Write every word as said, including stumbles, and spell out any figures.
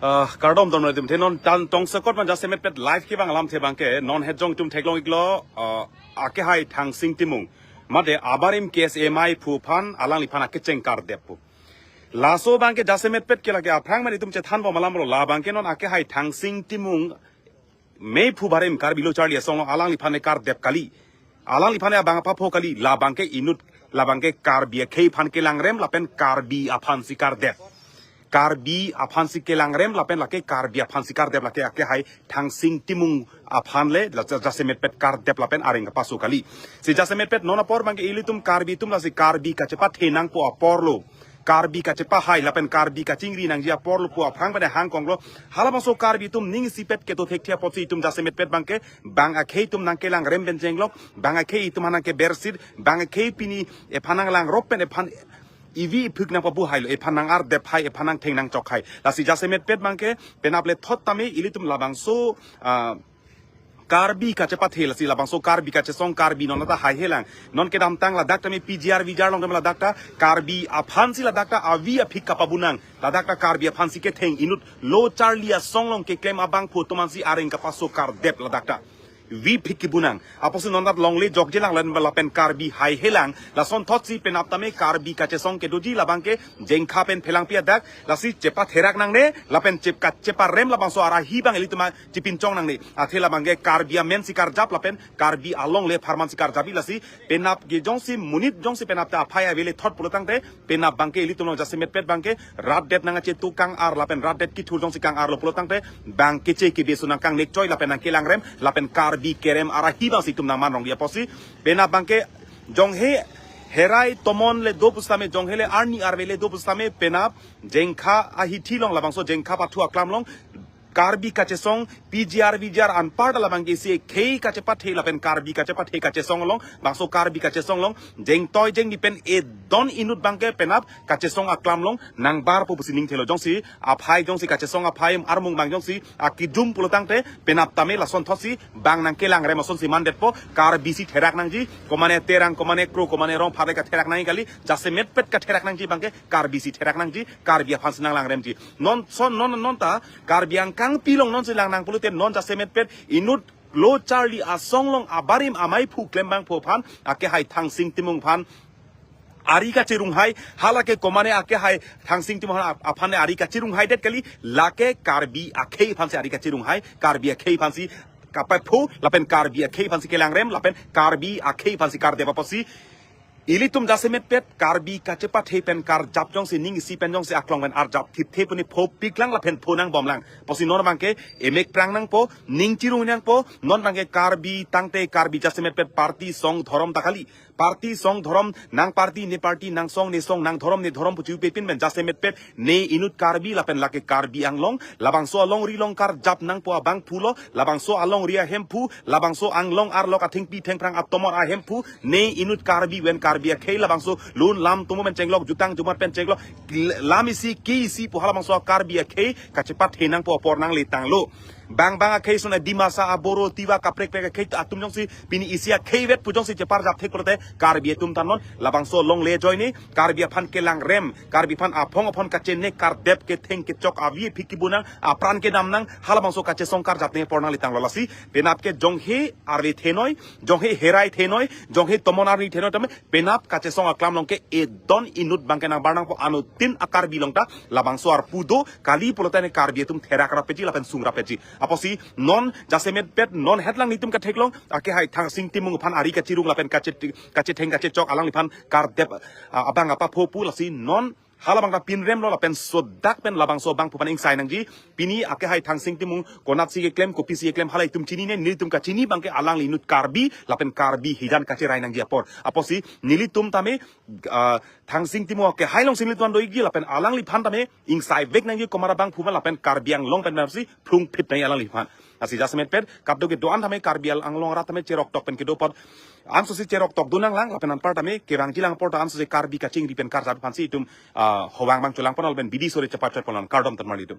Ah, kardom ton atum, the non tan tong sekot man jasemet pet live kevang alamthe abangke non het jong itum theklong iklo, ah, akehai Thangsing Timung mate abarim K S A meiphu aphan alangliphan akecheng kardep pu. Laso abangke jasemet pet ke lake aphrang man itum chethan bom alam lo, labangke non akehai Thangsing Timung meiphu barim Karbi Lo Charli Asong along alangliphan kardep kali. Alangliphan abang apapho kali, labangke inut, labangke Karbi akhei aphan kelangrem lapen Karbi aphansi kardep. Karbi aphansi kelangrem lapen lake Karbi aphansi kardep, lake akehai Thangsing Timung aphan le la ja- jasemet pet kardep lapen areng kapaso kali. Si jasemet pet non apor abangke ilitum Karbi atum lasi Karbi kachepathe nangpo apor lo, Karbi kachepahai lapen Karbi kachingri nangji apor lo pu aphrang pen hang konglo. Halabangso Karbi atum ning isipet kedo thekthe apotsi itum jasemet pet abangke bang akhei atum nangkelangrem pen chenglok, bang akhei atum aphan nangkebersit, bang akhei pini ephan nanglangrop pen ephan ivi iphik nangpabuhai lo, ephan nang-ardep hai, ephan nangtheng nangchok hai. Lasi jasemet pet abangke penap le thot tame ilitum labangso, ah, Karbi kachepathe lasi labangso Karbi kachesong Karbi non ta haihelang. Non kedamtang ladak tame P G R V G R along tame ladak ta Karbi aphansi ladak ta avi aphik kapabunang. Ladak ta Karbi aphansi ketheng, inut Lo Charli Asong along keklem abangphu atum aphansi areng kapaso kardep ladak ta. Vi phik kebunang. Apotsi non ta longle jokjelang lapen Karbi haihelang. Lason thotsi penap tame Karbi kachesong kedoji labangke Jengkha pen Phelangpi adak. Lasi chepatherak nangne lapen chep kacheparem labangso arahi abang ilitum chipinchong nangne. Athe labangke Karbi amensi karjap lapen Karbi alongle apharmansi karjap, lasi penap ke jongsi monit jongsi penap ta aphai avele thot pulotangte penap abangke ilitum along jasemet pet abangke rat det nangkachetu kang-ar lapen rat det kithur jongsi kang-arlo pulotangte bang keche kebi ason nangkangnekchoi lapen nangkelangrem lapen Karbi kerem arahi abangsi itum nangman rongdi apotsi penap abangke jonghe herai tomon le do pusitame, jonghe le arni arve le do pusitame penap Jengkha ahithi along labangso Jengkha pathu aklam along Karbi kachesong P G R V G R anparta labangke isi akhei kachepathe lapen Karbi kachepathe kachesong along, bangso Karbi kachesong along jengtoi jengni pen edon inut abangke penap kachesong aklam along nangbarpo pusi ningthelo. Jongsi aphai, jongsi kachesong aphai armung abang jongsi akejum pulotangte penap tame lason thotsi bang nangkelangrem asonsi mandetpo. Karbisi therak nangji, komane Terang, komane Kro, komane Rongphar le katherak nangji kali, jasemet pet katherak nangji abangke Karbisi therak nangji, Karbi aphansi nanglangremji. Non son non non ta Karbi angkang pilong nonsi lang nang pulote non jasemet pet inut Lo Charli Asong along abarim ameiphu klem abangphu aphan akehai Thangsing Timung aphan ari kacherung hai, halake komane akehai Thangsing Timung aphan, aphan ari kacherung hai det kali, lake Karbi akhei aphansi ari kacherung hai, Karbi akhei aphansi kapaphu lapen Karbi akhei aphansi kelangrem lapen Karbi akhei aphansi kardep apotsi ilitum jasemet pet Karbi kachepathe pen karjap jongsi ning isi pen jongsi aklong pen arjap thipthe puni pho piklang lapen pho nangbomlang. Apotsi non abangke emek prang nangpo, ning chirung nangpo, non abangke Karbi tangte Karbi jasemet pet party song dhorom ta kali. Party song dhorom nang party ne party, nang song ne song, nang dhorom ne dhorom pu chiu pepin pen jasemet pet ne inut Karbi lapen lake Karbi Anglong, labangso alongri along karjap nangpo abangphu lo, labangso alongri ahemphu, labangso Anglong arlo kathengpi thengphrang atomor ahemphu, ne inut Karbi ven Karbi akhei labangso lun lam tumo pen chenglok, jutang jumat pen chenglok, lam isi ke isi pu halabangso Karbi akhei kachepathe nangpo apor nangle tanglo. Bang bang akhei sona Dimasa, Aboro, Tiwa, kaprek prek akhei atum jongsi pini isi akhei vet pu jongsi cheparjap thek pulote Karbi atum ta non labangso longle ajoine Karbi aphan kelangrem, Karbi aphan aphong aphong kachenek kardep ketheng kechok avi aphik kebunang, apran kedam nang, halabangso kachesong karjap ne apor nangle tanglo. Lasi penap ke jonghe arve thenoi, jonghe herai thenoi, jonghe tomon arni thenoi tame penap kachesong aklam along ke edon inut abangke nangbar nangpo, anuttin a-Karbi along ta labangso arpu do kali pulote ne Karbi atum therak rapetji lapen sung rapetji. Apotsi non jasemet pet non hetlang nitum katheklong akehai Thangsing Timung aphan ari kachirung lapen kache kachetheng kachechok alangliphan kardep, ah, abang apapho pu, lasi non halabang ta pinrem lo lapen sodak pen labangso abangphu aphan ingsai nangji. Pini akehai Thangsing Timung konatsi keklem, kopisi keklem hala itum chinine, nelitum kachini abangke alangli inut Karbi lapen Karbi hijan kacherai nangji apor. Apotsi nelitum tame, ah, Thangsing Timung akehai alongsi nelitum an do-ikji lapen alangliphan tame ingsai vek nangji komat abangphu ma lapen Karbi Anglong pen pensi phlungphit nangji alangliphan. Lasi jasemet pet kadokave do-an tame Karbi Anglong arat tame cheroktok pen kedo apot ansose cheroktok do nanglang lapen anpar tame kevangjilang apor ta ansose Karbi kachingri pen karjap aphansi itum, ah, hovang abang cholangpon lapen bidi sore chepachotpon, kardom tan marli itum.